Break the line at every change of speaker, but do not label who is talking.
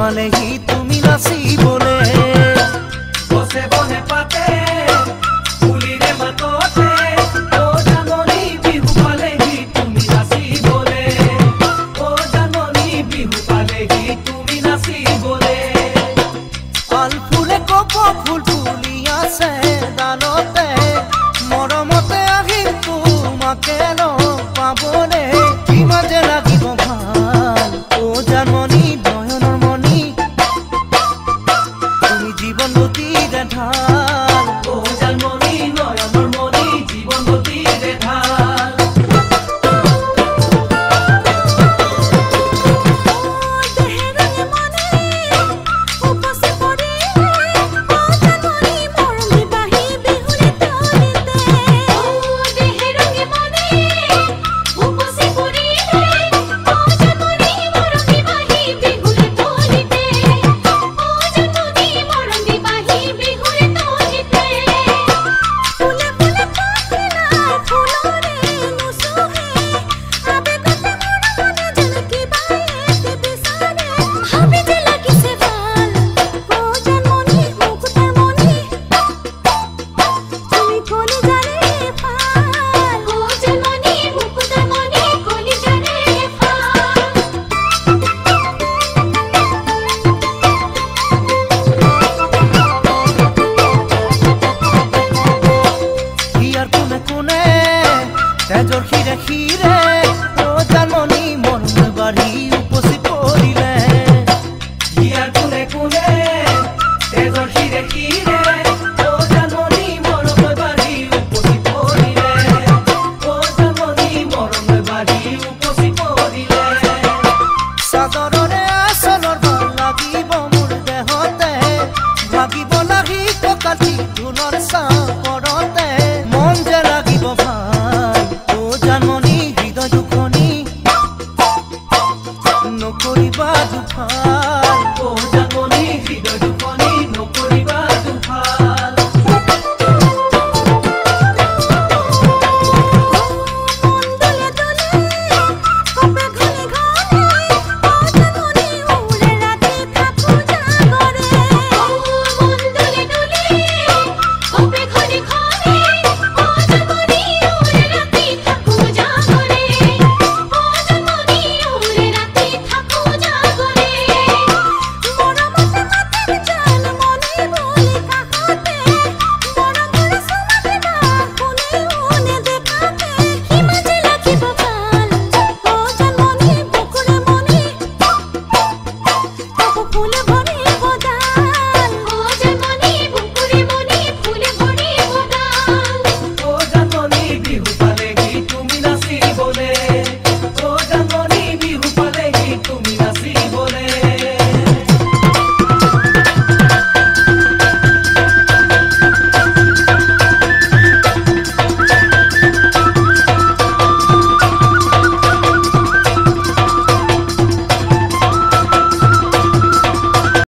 পালেহি তুমি নাচিবলে।
গছে বনে পাতে ফুলিৰে মাততে, অ জাননী বিহু পালেহি তুমি নাচিবলে। অ জাননী বিহু পালেহি তুমি নাচিবলে।
আলফুলে কপ ফুল ফুলি আছে ডালতে, মৰমতে আহিম তোমাকে লগ পাবলে। কিমান যে লাগিব ভাল, অ জানমণি নয়নৰ মণি, তুমি জীৱন গতিৰে ঢাল।
অ জানমণি নয়নৰ মণি, জীৱন গতিৰে ঢাল।
হিয়াৰ কোনে কোনে তেজৰ শিৰে শিৰে, অ জানমণি মৰম বাঢ়ি উপচি পৰিলে।
হিয়াৰ কোনে কোনে তেজৰ শিৰে শিৰে, অ জানমণি মৰম বাঢ়ি উপচি পৰিলে। অ জানমণি মৰম বাঢ়ি উপচি পৰিলে।
চাদৰৰে আচলৰ ভাল লাগিব মোৰ দেহতে, ভাগিব লাগি কঁকালটি ঢোলৰ চাপৰতে। মন যে লাগিব ভাল, অ জানমণি হৃদয় দুখনি নকৰিবা দুফাল।
অ